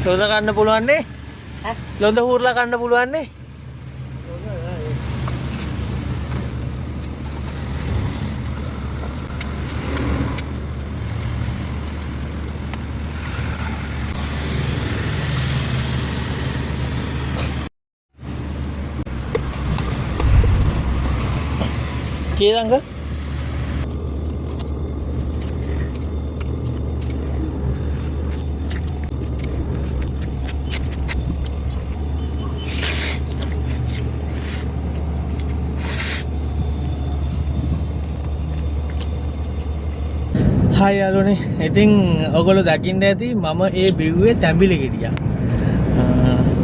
ලොඳ කන්න පුළුවන් නේ? ඈ? ලොඳ හූරලා කන්න පුළුවන් නේ? කීයද අංකල්? හායි යාළුවනේ. ඉතින් ඔයගොල්ලෝ දකින්න ඇති මම ඒ බිව්වේ තැඹිලි ගෙඩියක්.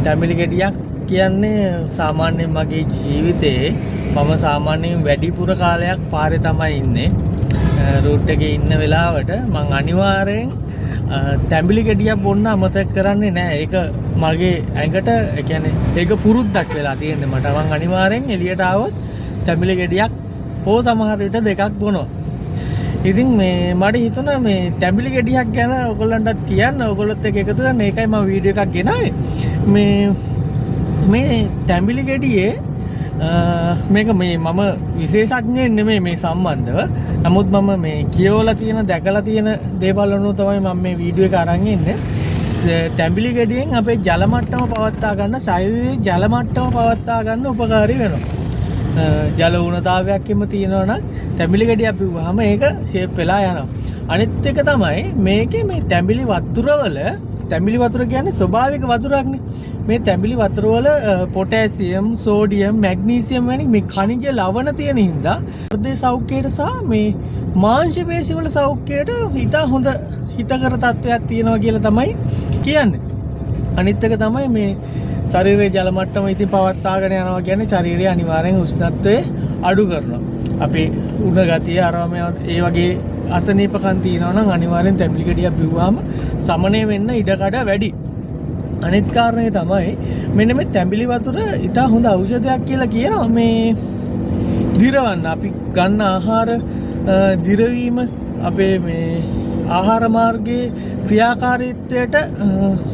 තැඹිලි ගෙඩියක් කියන්නේ සාමාන්‍යයෙන් මගේ ජීවිතේ මම සාමාන්‍යයෙන් වැඩිපුර කාලයක් පාරේ තමයි ඉන්නේ. රූට් එකේ ඉන්න වෙලාවට මං අනිවාර්යෙන් තැඹිලි ගෙඩියක් බොන්න අමතක කරන්නේ නෑ. ඒක මගේ ඇඟට, ඒ කියන්නේ ඒක පුරුද්දක් වෙලා තියෙන්නේ මට. මං අනිවාර්යෙන් එළියට ආවොත් තැඹිලි ගෙඩියක් හෝ සමහර විට දෙකක් බොනවා. ඉතින් මේ මට හිතුණා මේ තැඹිලි ගෙඩියක් ගැන ඔයගොල්ලන්ටත් කියන්න, ඔයගොල්ලොත් එක්ක එකතු වෙන්න. ඒකයි මම වීඩියෝ එකක් ගෙනාවේ. මේ තැඹිලි ගෙඩියේ, මේක මේ මම විශේෂඥයෙක් නෙමෙයි මේ සම්බන්ධව. නමුත් මම මේ කියවලා තියෙන, දැකලා තියෙන දේවල් අනුව තමයි මම මේ වීඩියෝ එක අරන් එන්නේ. තැඹිලි ගෙඩියෙන් අපේ ජල මට්ටම පවත්වා ගන්න, ශරීරයේ ජල මට්ටම පවත්වා ගන්න උපකාරී වෙනවා. ජල ඌනතාවයක් එම තියෙනවා නම් තැඹිලි ගෙඩියක් බිව්වහම ඒක ෂේප් වෙලා යනවා. අනිත් එක තමයි මේකේ මේ තැඹිලි වතුරවල, තැඹිලි වතුර කියන්නේ ස්වභාවික වතුරක්නේ. මේ තැඹිලි වතුරවල, පොටෑසියම්, සෝඩියම්, මැග්නීසියම් වැනි මේ ඛනිජ ලවණ තියෙන හින්දා හෘදය සෞඛ්‍යයට සහ මේ මාංශ පේශි වල සෞඛ්‍යයට ඉතා හොඳ හිතකර තත්ත්වයක් තියෙනවා කියලා තමයි කියන්නේ. අනිත් එක තමයි මේ ශරීරයේ ජල මට්ටම ඉතින් පවත්වාගෙන යනවා කියන්නේ ශරීරයේ අනිවාර්යෙන් උෂ්ණත්වය අඩු කරනවා. අපේ උණ ගතිය අරවා මේවා ඒ වගේ අසනීපකම් තියෙනවා නම් අනිවාර්යෙන් තැඹිලි ගෙඩියක් බිව්වහම සමනය වෙන්න ඉඩකඩ වැඩි. අනිත් කාරණේ තමයි මෙන්න මේ තැඹිලි වතුර ඉතා හොඳ ඖෂධයක් කියලා කියනවා. මේ දිරවන්න අපි ගන්න ආහාර, දිරවීම අපේ මේ ආහාර මාර්ගයේ ක්‍රියාකාරීත්වයට,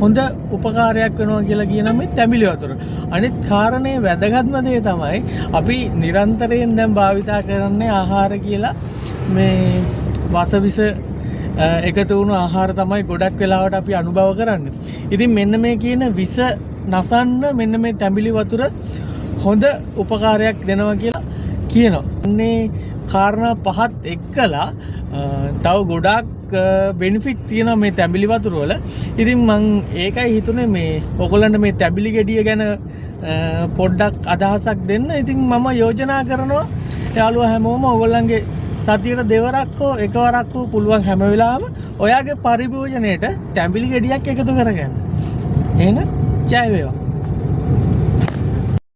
හොඳ උපකාරයක් වෙනවා කියලා කියනවා මේ තැඹිලි වතුර. අනිත් කාරණේ වැදගත්ම දේ තමයි අපි නිරන්තරයෙන් දැන් භාවිතා කරන්නේ ආහාර කියලා මේ වසවිස, එකතු වුණු ආහාර තමයි ගොඩක් වෙලාවට අපි අනුභව කරන්නේ. ඉතින් මෙන්න මේ කියන විස නසන්න මෙන්න මේ තැඹිලි වතුර හොඳ උපකාරයක් දෙනවා කියලා කියනවා. මේ කාරණා පහත් එක්කලා, තව ගොඩාක්, බෙනිෆිට් තියෙනවා මේ තැඹිලි වතුර වල. ඉතින් මං ඒකයි හිතුනේ මේ ඔයගොල්ලන්ට මේ තැඹිලි ගෙඩිය ගැන, පොඩ්ඩක් අදහසක් දෙන්න. ඉතින් මම යෝජනා කරනවා යාළුවා හැමෝම ඔයගොල්ලන්ගේ සතියට දෙවරක් හෝ එකවරක් හෝ පුළුවන් හැම වෙලාවෙම ඔයාගේ පරිභෝජනයට තැඹිලි ගෙඩියක් එකතු කරගන්න. එහෙනම් ජය වේවා.